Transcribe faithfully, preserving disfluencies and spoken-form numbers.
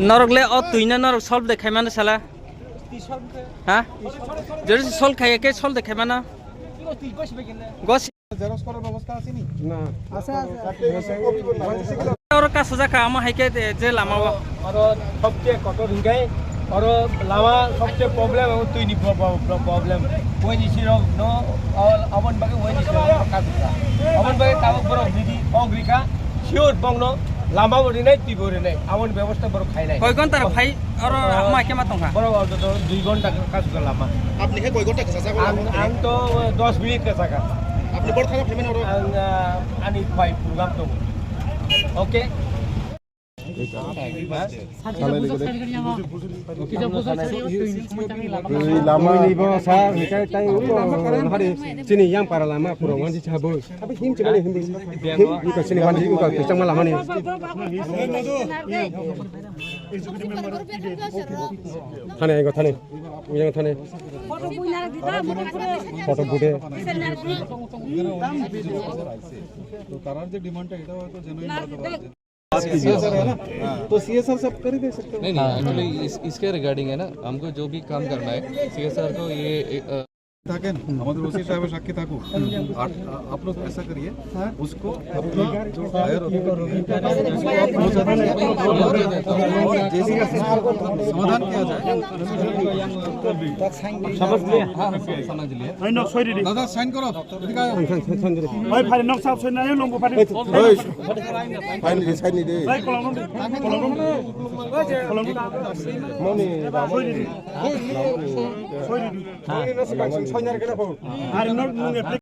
Norok le o twi no norok solve de khai mano sala. Ha? Jori solve khai ke solve de khai mano. Gos. Xerox করার ব্যবস্থা আছে নি? না। আছে, আছে। One sixty copy করলাম। Oro kaso jaka amo hai ke je lama o. Oro sobche kotor hingai, oro lama sobche problem, abo twi ni pro-, pro-, pro-, problem. Wai ni siro no, all abon bagi wai ni siro kaso jaka. Abon bagi tabok borok bidi, og rika, sure bongno, lama bo rinai, twi bo rinai, aboni bebosta borok khainai. Koi ghonta rok phai, oro hamma khe ma tongkha? Borok oro to dui ghonta kaso jaka lama. Apni khe koi ghonta kaso jaka lama? Ang, ang to dos minute kaso jaka. Apni bor thana phaimani oro? Ang, ah, ani phai program tongo. Okay. Twi lama ni bo sa, hikai tai uko hari chini yang para lama pura wanji chabo. Abi him chimani him. Him, uko chini wanji, uko changma lama ni. Thane, uko thane. Uko thane. Photo bude. তো তারার যে ডিমান্ডটা, এটা হয়তো জেনুইন। बात कीजिए। तो सीएसआर से आप कर ही दे सकते हो। नहीं, नहीं, एक्चुअली इस, इसके रिगार्डिंग है ना, हमको जो भी काम करना है, सीएसआर को ये, अ, থাকেন, আমাদের ওসি সাহেবের সাক্ষী থাকুক। আর, আ-, आप लोग ऐसा करिए, उसको अपना जो हायर अथॉरिटी है, उसको आप पहुंचा दीजिए। और जैसे ही समाधान किया जाए। समझ लिया? हाँ, हाँ, समझ लिया। दादा, साइन करो। এদিকে আয়। ওই ফাইল নকশা আছে না, এই লম্বু ফাইল। ওই, ফাইল রে, সাইড নি দে। এই কলম, কলম। মনে, সই দিবি। সই দিবি। আরে নক, নক,